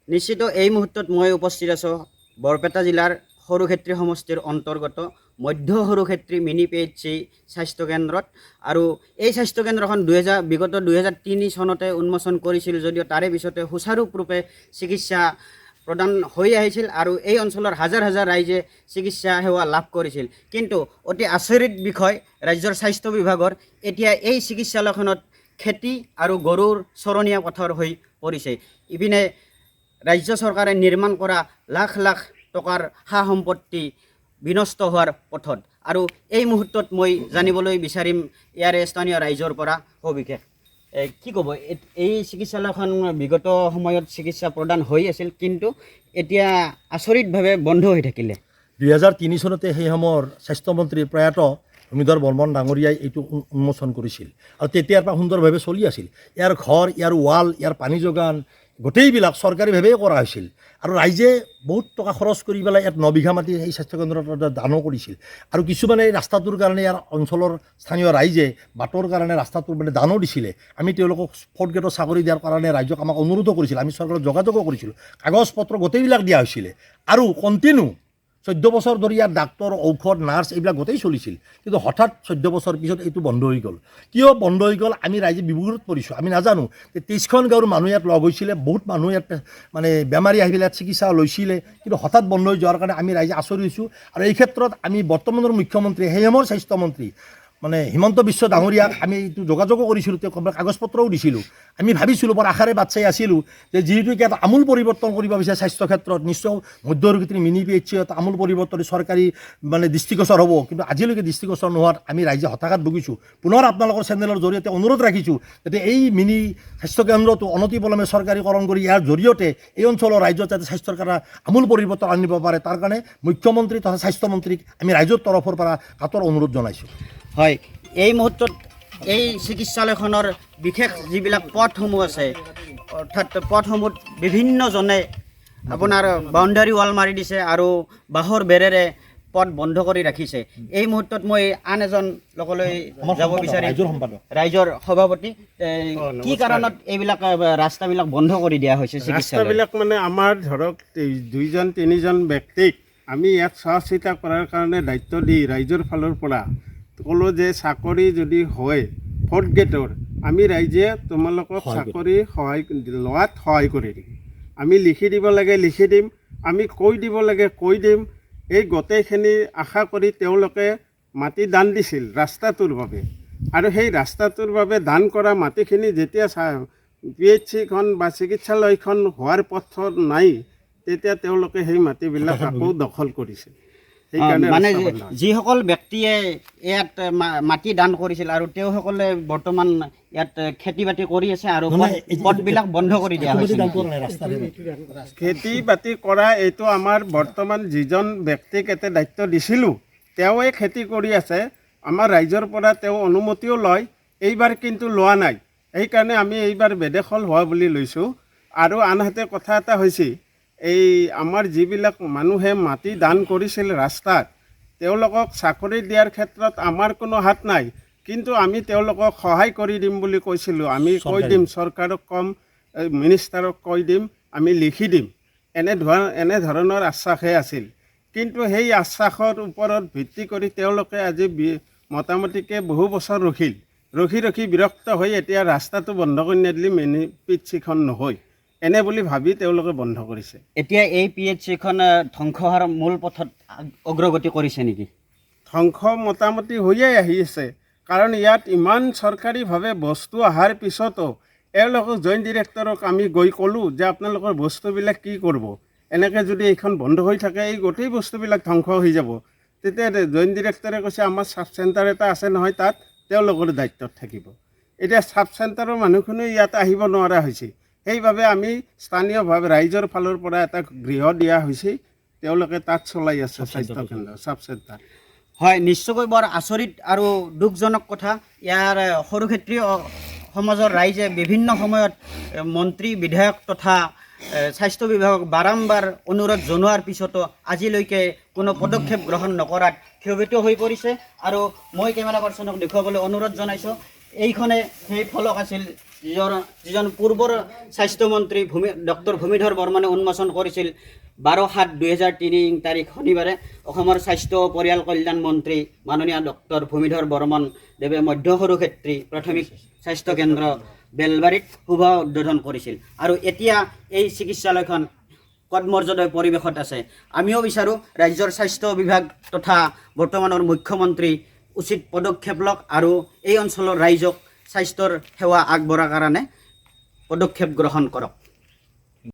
নিশ্চিত এই মুহূৰ্তত মই উপস্থিত আছোঁ বৰপেটা জিলাৰ সৰুক্ষেত্ৰী সমষ্টিৰ অন্তৰ্গত মধ্য সৰুক্ষেত্ৰী মিনি পিএইচচি স্বাস্থ্যকেন্দ্ৰত। আৰু এই স্বাস্থ্যকেন্দ্ৰখন বিগত 2003 চনতে উন্মোচন কৰিছিল যদিও তাৰে পিছতে সুচাৰুৰূপে চিকিৎসা প্ৰদান হৈ আহিছিল আৰু এই অঞ্চলৰ হাজাৰ হাজাৰ ৰাইজে চিকিৎসা সেৱা লাভ কৰিছিল। কিন্তু অতি আচৰিত বিষয়, ৰাজ্যৰ স্বাস্থ্য বিভাগৰ এতিয়া এই চিকিৎসালয়খনত খেতি আৰু গৰুৰ চৰণীয়া পথাৰ হৈ পৰিছে। ইপিনে ৰাজ্য চৰকাৰে নিৰ্মাণ কৰা লাখ লাখ টকাৰ সা সম্পত্তি বিনষ্ট হোৱাৰ পথত। আৰু এই মুহূৰ্তত মই জানিবলৈ বিচাৰিম ইয়াৰে স্থানীয় ৰাইজৰ পৰা সবিশেষ। কি ক'ব, এই চিকিৎসালয়খন বিগত সময়ত চিকিৎসা প্ৰদান হৈ আছিল, কিন্তু এতিয়া আচৰিতভাৱে বন্ধ হৈ থাকিলে। 2003 চনতে সেই সময়ৰ স্বাস্থ্যমন্ত্ৰী প্ৰয়াত ভূমিধৰ বৰ্মন ডাঙৰীয়াই এইটো উন্মোচন কৰিছিল আৰু তেতিয়াৰ পৰা সুন্দৰভাৱে চলি আছিল। ইয়াৰ ঘৰ, ইয়াৰ ৱাল, ইয়াৰ পানী যোগান গোটেইবিলাক চৰকাৰীভাৱেই কৰা হৈছিল আৰু ৰাইজে বহুত টকা খৰচ কৰি পেলাই ইয়াত 9 বিঘা মাটি এই স্বাস্থ্যকেন্দ্ৰত দানো কৰিছিল। আৰু কিছুমানে এই ৰাস্তাটোৰ কাৰণে ইয়াৰ অঞ্চলৰ স্থানীয় ৰাইজে বাটৰ কাৰণে ৰাস্তাটোৰ মানে দানো দিছিলে। আমি তেওঁলোকক ফ'ৰ্থ গ্ৰেডৰ চাকৰি দিয়াৰ কাৰণে ৰাইজক আমাক অনুৰোধো কৰিছিল। আমি চৰকাৰক যোগাযোগো কৰিছিলোঁ, কাগজ পত্ৰ গোটেইবিলাক দিয়া হৈছিলে আৰু কণ্টিনিউ 14 বছৰ ধৰি ইয়াত ডাক্তৰ, ঔষধ, নাৰ্ছ এইবিলাক গোটেই চলিছিল। কিন্তু হঠাৎ 14 বছৰ পিছত এইটো বন্ধ হৈ গ'ল। কিয় বন্ধ হৈ গ'ল, আমি ৰাইজে বিমোৰত পৰিছোঁ। আমি নাজানো যে 23খন গাঁৱৰ মানুহ ইয়াত লগ হৈছিলে, বহুত মানুহ ইয়াত মানে বেমাৰী আহি পেলাই ইয়াত চিকিৎসা লৈছিলে। কিন্তু হঠাৎ বন্ধ হৈ যোৱাৰ কাৰণে আমি ৰাইজে আচৰিত হৈছোঁ। আৰু এই ক্ষেত্ৰত আমি বৰ্তমানৰ মুখ্যমন্ত্ৰী, সেই সময়ৰ স্বাস্থ্যমন্ত্ৰী মানে হিমন্ত বিশ্ব ডাঙৰীয়াক আমি এইটো যোগাযোগো কৰিছিলোঁ, তেওঁক আমাৰ কাগজ পত্ৰও দিছিলোঁ। আমি ভাবিছিলোঁ, বৰ আশাৰে বাট চাই আছিলোঁ যে যিহেতু এটা আমূল পৰিৱৰ্তন কৰিব বিচাৰে স্বাস্থ্য ক্ষেত্ৰত, নিশ্চয় মধ্য সৰুক্ষেত্ৰী মিনি পিএইচচি এটা আমূল পৰিৱৰ্তন চৰকাৰী মানে দৃষ্টিগোচৰ হ'ব। কিন্তু আজিলৈকে দৃষ্টিগোচৰ নোহোৱাত আমি ৰাইজে হতাশাত ভুগিছোঁ। পুনৰ আপোনালোকৰ চেনেলৰ জৰিয়তে অনুৰোধ ৰাখিছোঁ যাতে এই মিনি স্বাস্থ্য কেন্দ্ৰটো অনতিপলমে চৰকাৰীকৰণ কৰি ইয়াৰ জৰিয়তে এই অঞ্চলৰ ৰাইজৰ যাতে স্বাস্থ্যৰ কাৰণে আমূল পৰিৱৰ্তন আনিব পাৰে, তাৰ কাৰণে মুখ্যমন্ত্ৰী তথা স্বাস্থ্যমন্ত্ৰীক আমি ৰাইজৰ তৰফৰ পৰা কাতৰ অনুৰোধ জনাইছোঁ। হয়, এই মুহূৰ্তত এই চিকিৎসালয়খনৰ বিশেষ যিবিলাক পথসমূহ আছে, অৰ্থাৎ পথসমূহত বিভিন্নজনে আপোনাৰ বাউণ্ডাৰী ৱাল মাৰি দিছে আৰু বাঁহৰ বেৰেৰে পথ বন্ধ কৰি ৰাখিছে। এই মুহূৰ্তত মই আন এজন লোকলৈ আমাৰ যাব সম্পাদক, বিচাৰিম। ৰাইজৰ সম্পাদক। ৰাইজৰ সভাপতি, কি নমস্কাৰ। কাৰণত এইবিলাক ৰাস্তাবিলাক বন্ধ কৰি দিয়া হৈছে চিকিৎসালয়? ৰাস্তাবিলাক মানে আমাৰ ধৰক এই দুইজন তিনিজন ব্যক্তিক আমি ইয়াত চোৱা চিতা কৰাৰ কাৰণে দায়িত্ব দি ৰাইজৰ ফালৰ পৰা ক'লোঁ যে চাকৰি যদি হয় ফ'ৰ্থ গ্ৰেডৰ, আমি ৰাইজে তোমালোকক সহায় কৰিম। চাকৰি সহায় লোৱাত সহায় কৰি দিম। আমি লিখি দিব লাগে লিখি দিম, আমি কৈ দিব লাগে কৈ দিম। এই গোটেইখিনি আশা কৰি তেওঁলোকে মাটি দান দিছিল ৰাস্তাটোৰ বাবে। আৰু সেই ৰাস্তাটোৰ বাবে দান কৰা মাটিখিনি যেতিয়া পিএইচচিখন বা চিকিৎসালয়খন হোৱাৰ পথত নাই, তেতিয়া তেওঁলোকে সেই মাটিবিলাক আকৌ দখল কৰিছে। সেইকাৰণে মানে ৰাস্তা বন্ধ হৈছে। যিসকল ব্যক্তিয়ে ইয়াত মাটি দান কৰিছিল আৰু তেওঁসকলে বৰ্তমান ইয়াত খেতি বাতি কৰি আছে আৰু নহয়, পথবিলাক বন্ধ কৰি দিয়া হৈছে দান নেকি? কৰা নাই, ৰাস্তাৰে। খেতি বাতি কৰা এইটো আমাৰ বৰ্তমান যিজন ব্যক্তিক ইয়াতে দায়িত্ব দিছিলোঁ, তেওঁৱে খেতি কৰি আছে। আমাৰ ৰাইজৰ পৰা তেওঁ অনুমতিও লয়, এইবাৰ কিন্তু লোৱা নাই। সেইকাৰণে আমি এইবাৰ বেদখল হোৱা বুলি লৈছোঁ। আৰু আনহাতে কথা এটা হৈছে, এই আমাৰ যিবিলাক মানুহে মাটি দান কৰিছিল ৰাস্তাত, তেওঁলোকক চাকৰি দিয়াৰ ক্ষেত্ৰত আমাৰ কোনো হাত নাই। কিন্তু আমি তেওঁলোকক সহায় কৰি দিম বুলি কৈছিলোঁ। আমি কৈ চৰকাৰী। দিম, চৰকাৰক ক'ম, এই মিনিষ্টাৰক কৈ দিম, আমি লিখি দিম, এনেধৰণৰ আশ্বাসহে আছিল। কিন্তু সেই আশ্বাসৰ ওপৰত ভিত্তি কৰি তেওঁলোকে আজি মোটামুটিকৈ বহু বছৰ ৰখিল। ৰখি ৰখি বিৰক্ত হৈ এতিয়া ৰাস্তাটো বন্ধ কৰি নিদিলে মিনি পিএইচচিখন নহয় এনে বুলি ভাবি তেওঁলোকে বন্ধ কৰিছে। এতিয়া এই পিএইচচিখন ধ্বংস হোৱাৰ মূল পথত অগ্ৰগতি কৰিছে নেকি? ধ্বংস মোটামুটি হৈয়ে আহি আছে। কাৰণ ইয়াত ইমান চৰকাৰীভাৱে বস্তু অহাৰ পিছতো এওঁলোকক, জইণ্ট ডিৰেক্টৰক আমি গৈ ক'লোঁ যে আপোনালোকৰ বস্তুবিলাক কি কৰিব, এনেকৈ যদি এইখন বন্ধ হৈ থাকে এই গোটেই বস্তুবিলাক ধ্বংস হৈ যাব। তেতিয়া জইণ্ট ডিৰেক্টৰে কৈছে, আমাৰ চাব চেণ্টাৰ এটা আছে নহয় তাত, তেওঁলোকৰ দায়িত্বত থাকিব। এতিয়া চাব চেণ্টাৰৰ মানুহখিনিও ইয়াত আহিব নোৱাৰা হৈছে। সেইবাবে আমি স্থানীয়ভাৱে ৰাইজৰ ফালৰ পৰা এটা গৃহ দিয়া হৈছে, তেওঁলোকে তাত চলাই আছে স্বাস্থ্যকেন্দ্ৰ, চাব চেণ্টাৰ। হয়, নিশ্চয়কৈ বৰ আচৰিত আৰু দুখজনক কথা। ইয়াৰ সৰুক্ষেত্ৰী সমাজৰ ৰাইজে বিভিন্ন সময়ত মন্ত্ৰী, বিধায়ক তথা স্বাস্থ্য বিভাগক বাৰম্বাৰ অনুৰোধ জনোৱাৰ পিছতো আজিলৈকে কোনো পদক্ষেপ গ্ৰহণ নকৰাত ক্ষোভিত হৈ পৰিছে। আৰু মই কেমেৰা পাৰ্চনক দেখুৱাবলৈ অনুৰোধ জনাইছোঁ। এইখনে সেই ফলক আছিল যিজন যিজন পূৰ্বৰ স্বাস্থ্যমন্ত্ৰী ডক্টৰ ভূমিধৰ বৰ্মনে উন্মোচন কৰিছিল 12/7/2003 তাৰিখ শনিবাৰে। অসমৰ স্বাস্থ্য ও পৰিয়াল কল্যাণ মন্ত্ৰী মাননীয় ডক্টৰ ভূমিধৰ বৰ্মন দেৱে মধ্য সৰুক্ষেত্ৰী প্ৰাথমিক স্বাস্থ্য কেন্দ্ৰ বেলবাৰীত শুভ উদ্বোধন কৰিছিল। আৰু এতিয়া এই চিকিৎসালয়খন পদমৰ্যাদাৰ পৰিৱেশত আছে। আমিও বিচাৰোঁ, ৰাজ্যৰ স্বাস্থ্য বিভাগ তথা বৰ্তমানৰ মুখ্যমন্ত্ৰী উচিত পদক্ষেপ লওক আৰু এই অঞ্চলৰ ৰাইজক স্বাস্থ্যৰ সেৱা আগবঢ়াৰ কাৰণে পদক্ষেপ গ্ৰহণ কৰক।